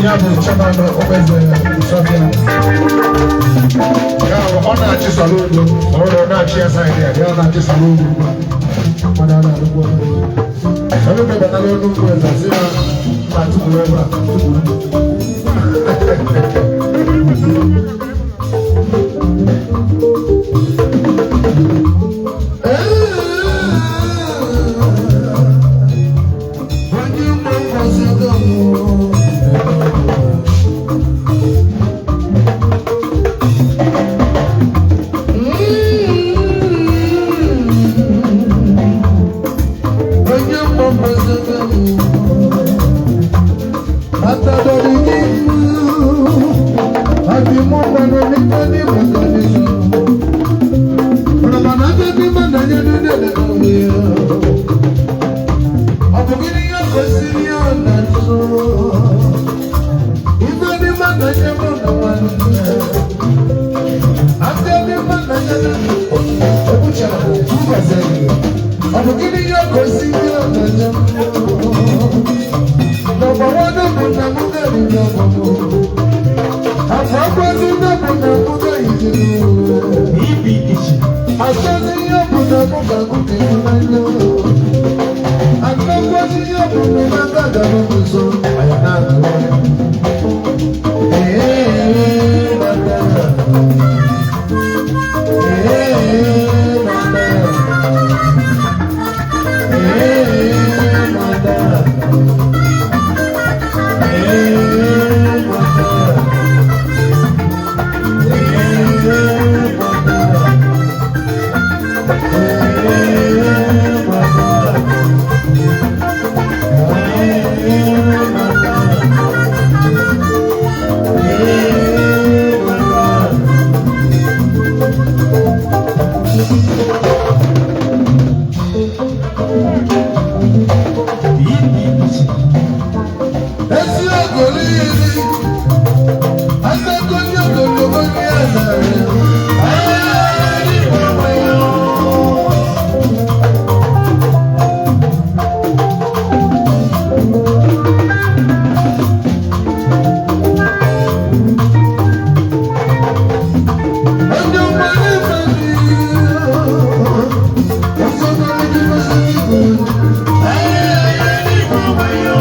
Ya bụ chairman Okpeze Isuofia. Ya bụ ọ na-achị Soludo, ọ bụrụ na ọ na-achị ya side ya, ya ọ na-achị Soludo ugbu a. Mana ọ na-arụkwa ọrụ. Soludo batara ọnụ ugwu eze, sị ya mba, tụpụrụ ebe a, tụpụrụ. Ọ bụ gịnị ya gosiri ya na nso? Ife dị mma na nye mụ na nwanne. Aka dị mma na nye na ebuchara ụbọchị. Ọ bụ gịnị ya gosiri ya na nye mụ? Nọmba one bụ na mụ ga-eriri ọgbọgbọ. Afọ akwazị nne bụ na mụ ga-eyiziri uwe. Achọzi ihe bụ na mụ ga-agụ ka ịhụnanya. Akpọkọzi ihe bụ na mụ ga-agụ nso. Anyị na-agụ. Ee, mama. Ee, mama. Ee, mama. Ee, mama. Ee, mama. Ee, mama. Ee, mama. Ee, mama. Ezi ogoliri, akẹ́kọ̀ọ́ ogologo ní ẹ̀sẹ̀ rẹ̀. Ayé ní ìwọ̀n yọ. Onye ọma n'ịfa mi, ọsọ náà ní kí wọ́n ṣe ní ìbò. Ayé ní ìwọ̀n yọ.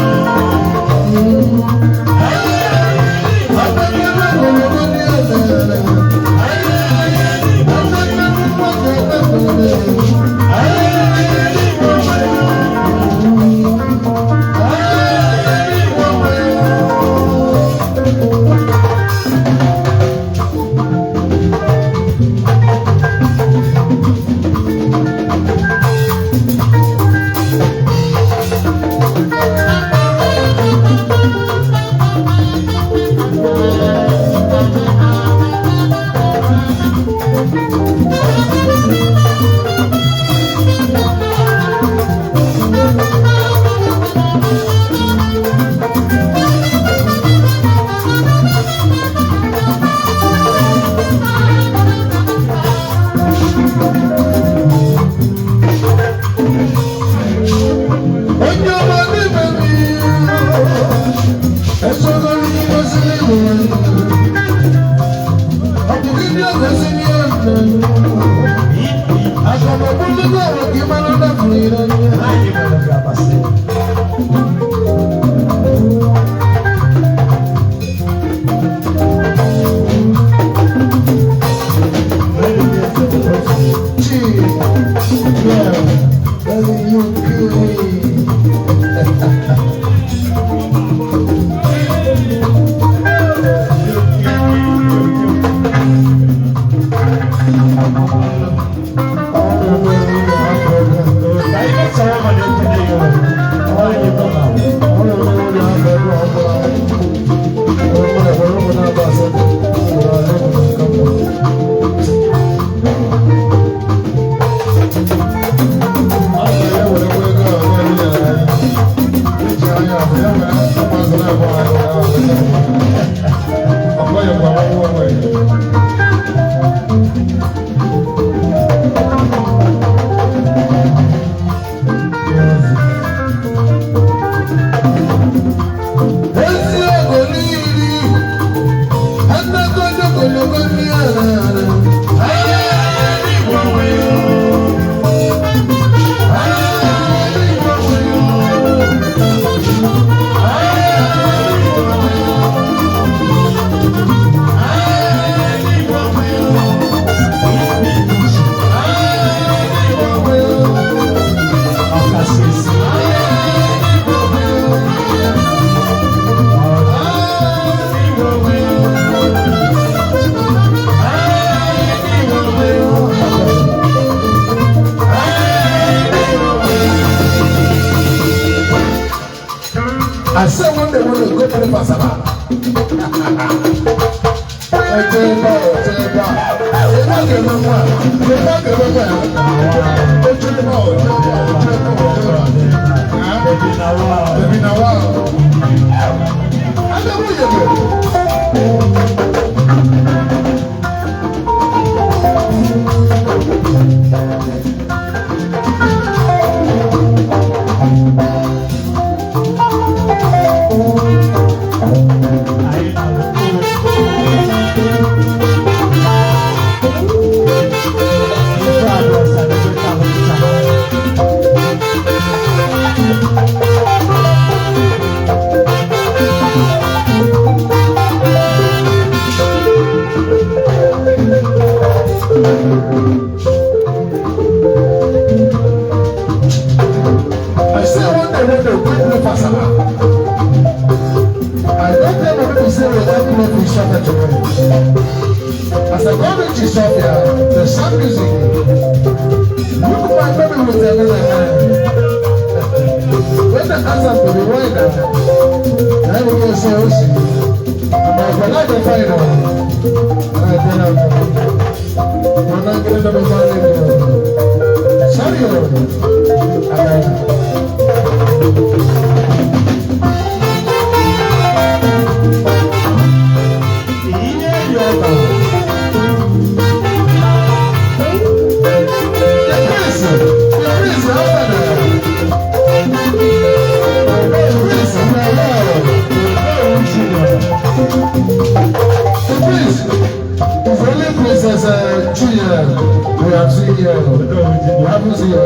I say one day when they go to the Pasaba. I say one day when they go to the Pasaba. I don't tell my people say we don't play for Sofia today. As I go to Sofia, the sound music. Look at my baby with another hand. When the answer to be wider, I will go say, oh, see. I'm like, I find out. I tell her, I'm not going to be sorry. Princess Julia, we have seen you. We haven't seen you.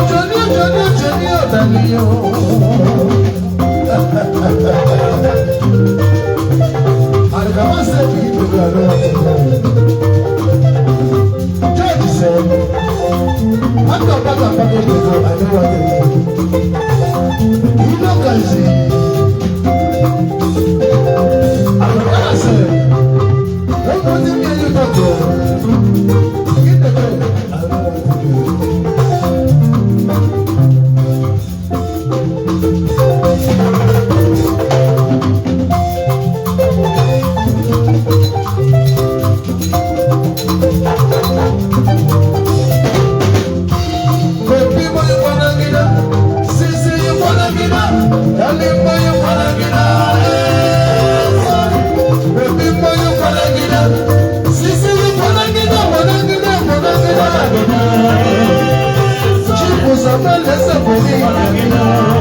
Johnny, Johnny, Johnny, Johnny, go, I know what to do. Judge said, pack up, pack up, package to go, I know what to do. You know, can see. Africana said, don't put me in the talk. Get the go, I know what to do. Baby boy, you wanna get up? Sissy, you wanna get up? Darling boy, you wanna get up? Baby boy, you wanna get up? Sissy, you wanna get up? Wanna get up? Wanna get up? Chibu Samba, let's go for me. You wanna get up?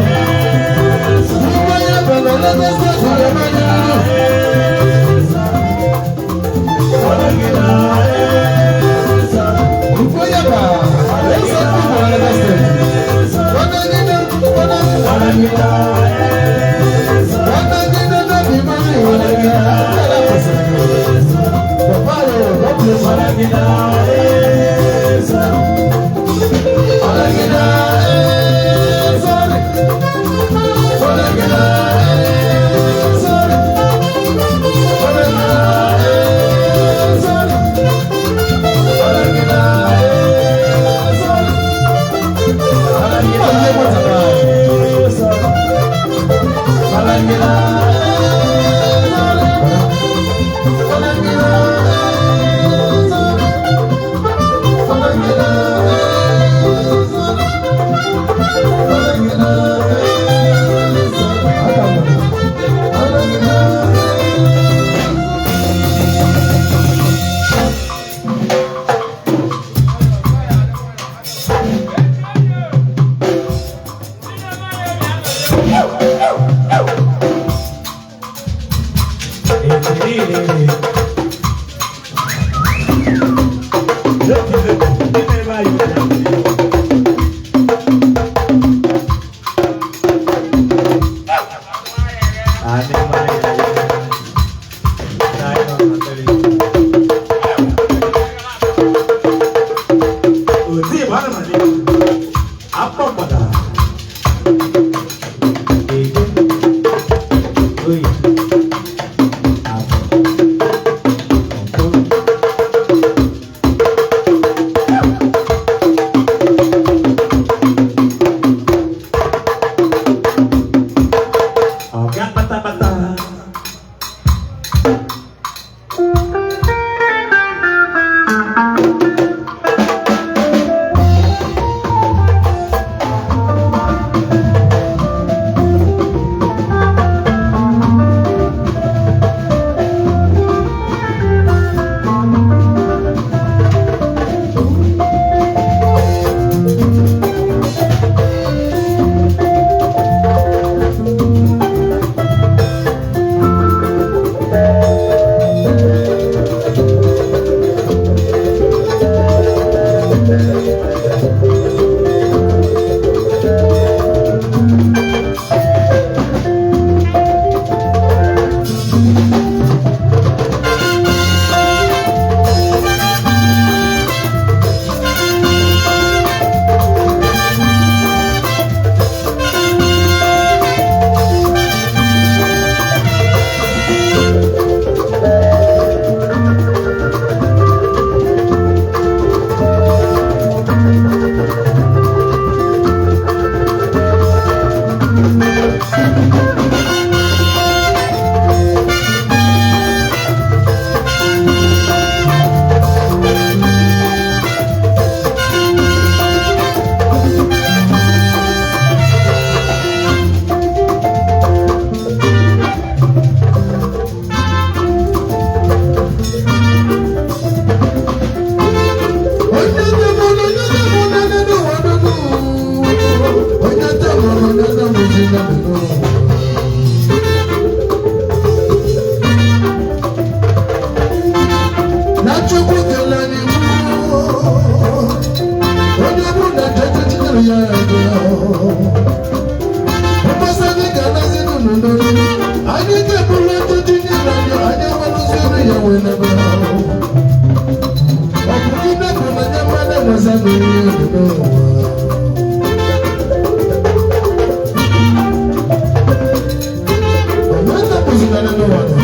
n'ụwa nọ.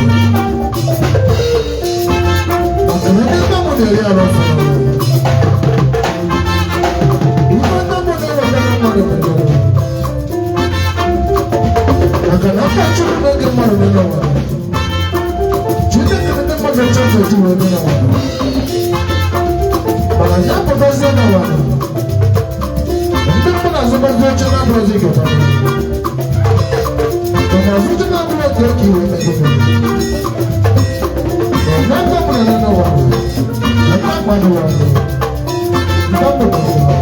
Maka na ndị mmadụ na-eri arụ ọfụma. Ihe ndị mmadụ na-ewetara mmadụ n'ụwa. Maka na aka Chukwu na-ege mmadụ n'ụwa. Chineke ndị mmadụ nchọta otu wee dị n'ụwa. Mana ya pụtazie n'ụwa. Ndị mmadụ azụbazi oche na-abụrụzi nke ha. Mana ọtụtụ na-abụrụ otu oke iwe megide. Na ndị ọbụla nọ n'ụwa, na ndị akwa n'ụwa, ndị ọbụla n'ụwa.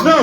No.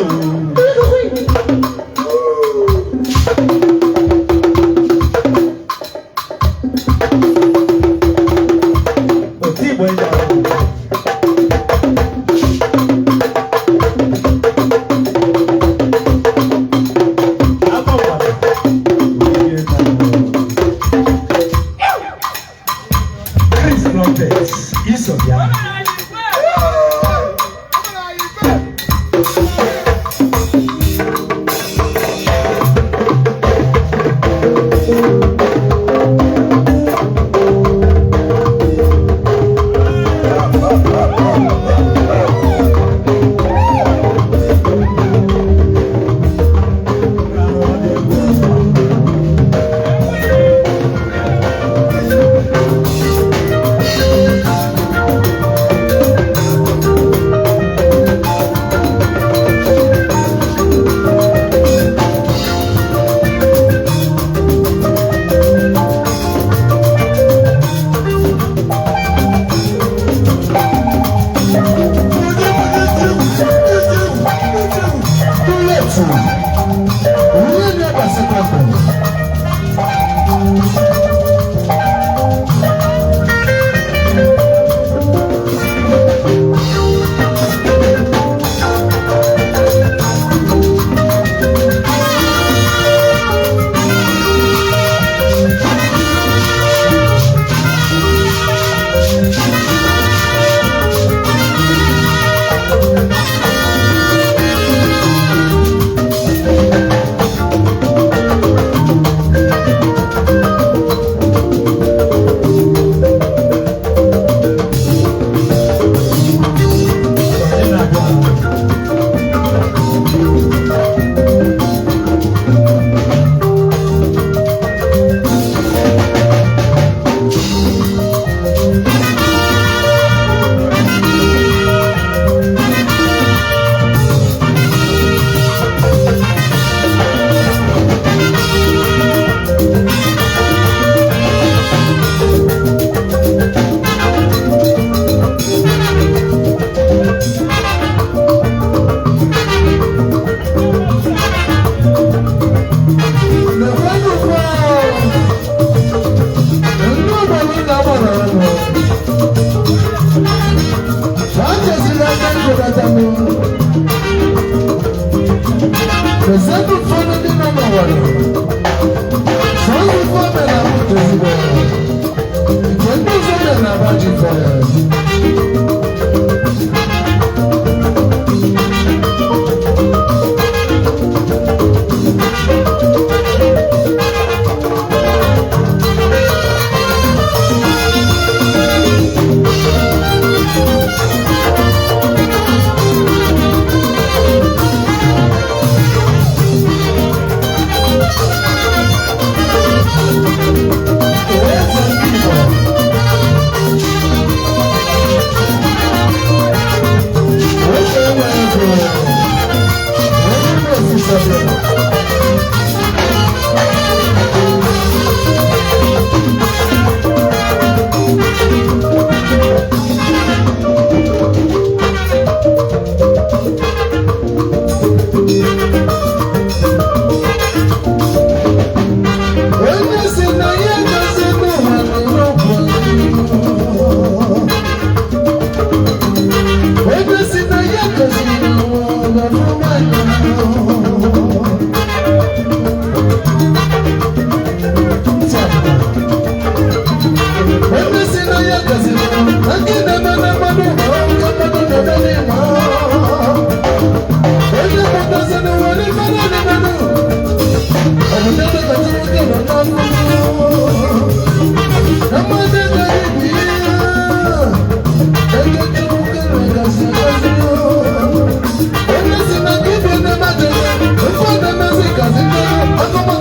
Thank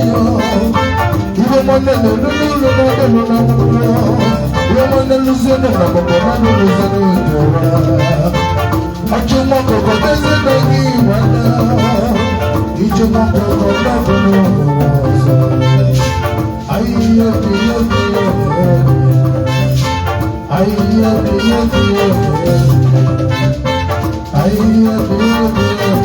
na-esi iwe nwanne na-elu n'ụlọ na-adịlụ na akwụkwọ iwe nwanne lụzie na agbụgbọ na lụzie n'ụlọ ọchụ nwakọkọ dezi na gị nwanne ije nwakọkọ na-abụ n'ụlọ ọzọ ahịhịa dị ya dị ya ahịhịa dị ya dị ya ahịhịa dị ya dị ya.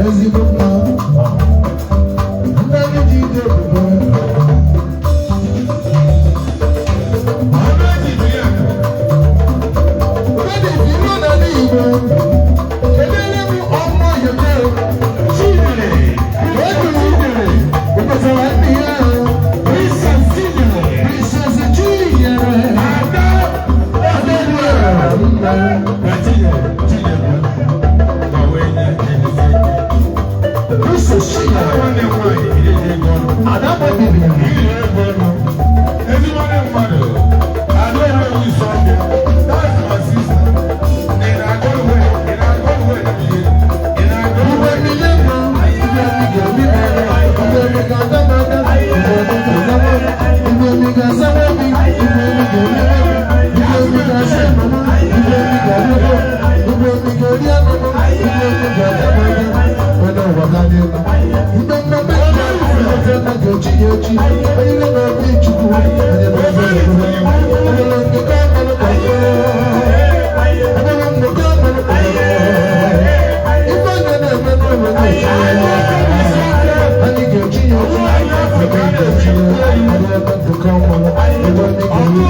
Ezigbo mma. Nna gị ji ide ebube. Mmadụ bi ilu n'ala Igbo. Kelele m ọmụ Yobe. Chinyere. Ụkọtara nne ya. Princess Chinyere. Ada. Ada nne. Princess Chinyere. Ada gbabiri. Igwe mmiri mma, igwe mmiri ga-ebi mere, igwe mmiri ga-aga m aga, igwe mmiri ga-aga m aga, igwe mmiri ga-asa m obi, igwe mmiri ga-eri m, igwe mmiri ga-asa mama, igwe mmiri ga-arịọ m, igwe mmiri ga-eri anụ m, igwe mmiri ga-aga m aga, onye ụwa ga n'elu. Mgbe mmemme nke nna ga-echi ya echi, onye na-obi Chukwu, onye na-ebe ebube, onye na-nke ka mmanụ ka onye na-nke ka mmanụ ka ife anya na-eme n'ụlọ na-echi anyị ga-echi ya echi, anyị ga-echi ya, anyị ebe ndụkọ mmanụ, ebe anyị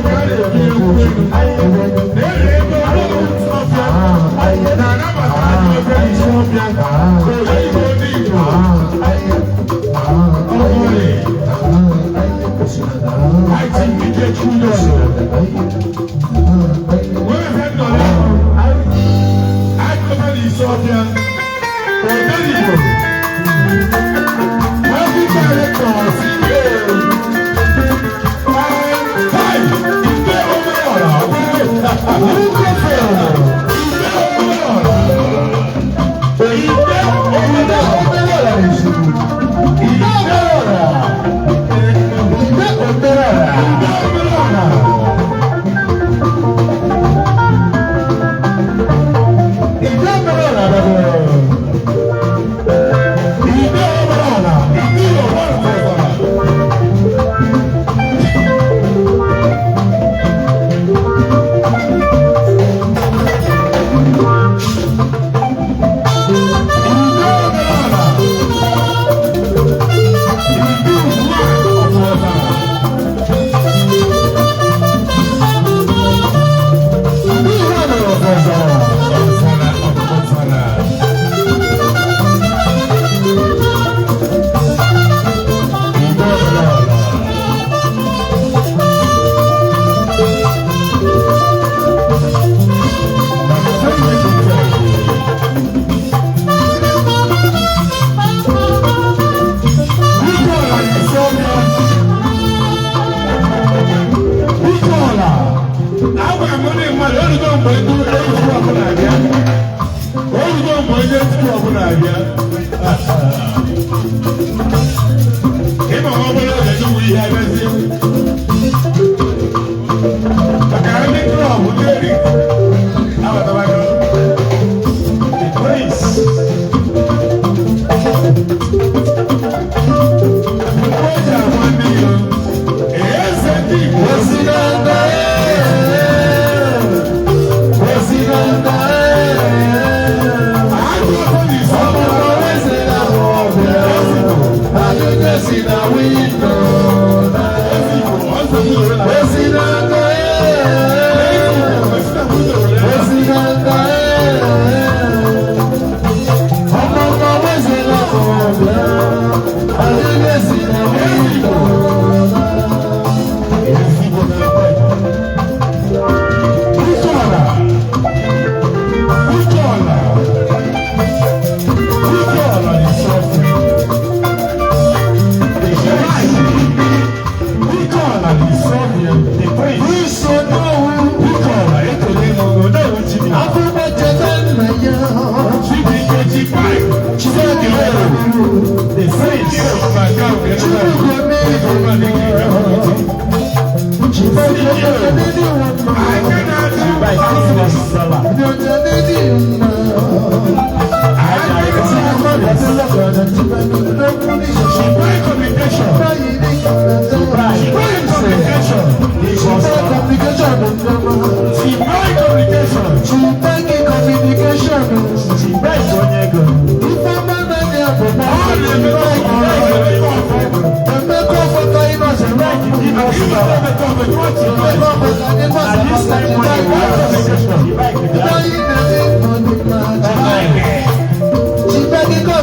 ga-eri ebe Chukwu, ebe anyị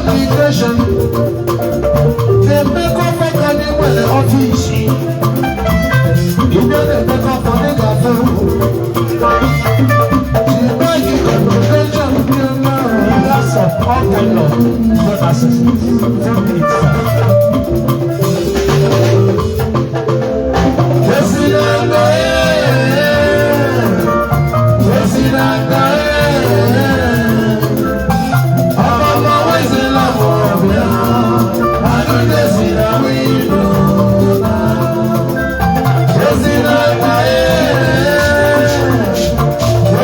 Communication na-emekọ ọfọ ka anyị nwere ọfịs ibe na-emekọ ọfọ dị ga-afụ Chibagi Communication dị mma. Dealers of all kind of phone accessories. Phone itself. Esinaka ee, esinaka ee, ọmọọmọ wezela m ọbịa, anyị na-esi na windo. Esinaka ee,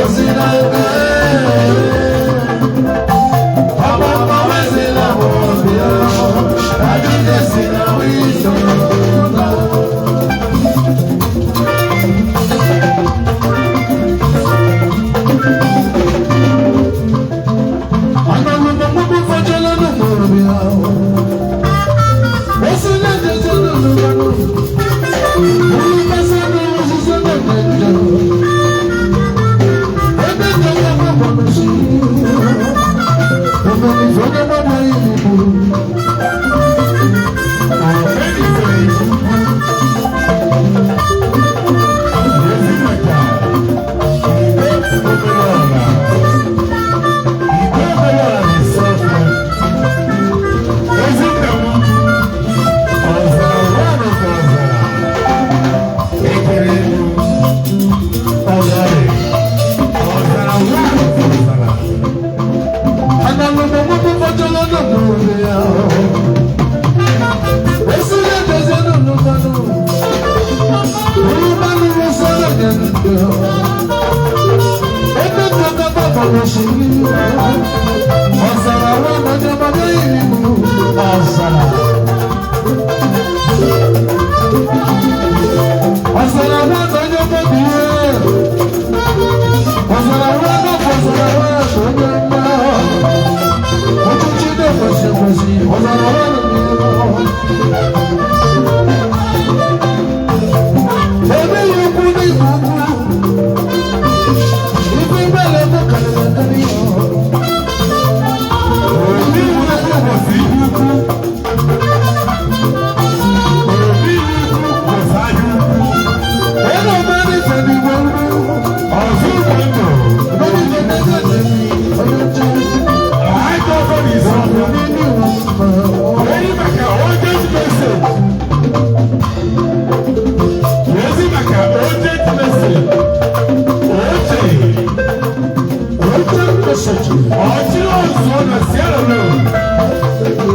esinaka ee, ọmọọmọ wezela m ọbịa, anyị na-esi na windo. Ezi maka Igwe Omelọra. Igwe Omelọra na-esi ofe. Ezi nna m, ọzara nwaanyị ka ọzara. Ekere elu, ọzara. Ọzara nwaanyị ka ọzara. Ọ̀sàrà wọn mọ̀jọ́ bàbá yìí mú. Ọzara. Ọ̀sàrà wọn mọ̀jọ́ bàbá yìí. Ọ̀sàrà wọn náà fọ̀sàrà wọn àtọ́jọ́ ńlá. Ọtútù náà kwesị ọ̀sàrà wọn nìyẹn. Ebe ya ukwu n'igwe ukwu. Ife mgbele mụ karịrị akarị ya. Obi ukwu kwụsị ihe ukwu. Obi ukwu kwụsị ahịa ukwu. Onye ọbụla ife n'igwe ukwu. Ọzọ igwe ndụ. Ebe ife n'ego dị onye nche. Ajọ ọfọ na-esi ofe. Onye maka urgent message. Ozi maka urgent message. Oche. Urgent message. Ọchị ọzọ na Sierra Leone.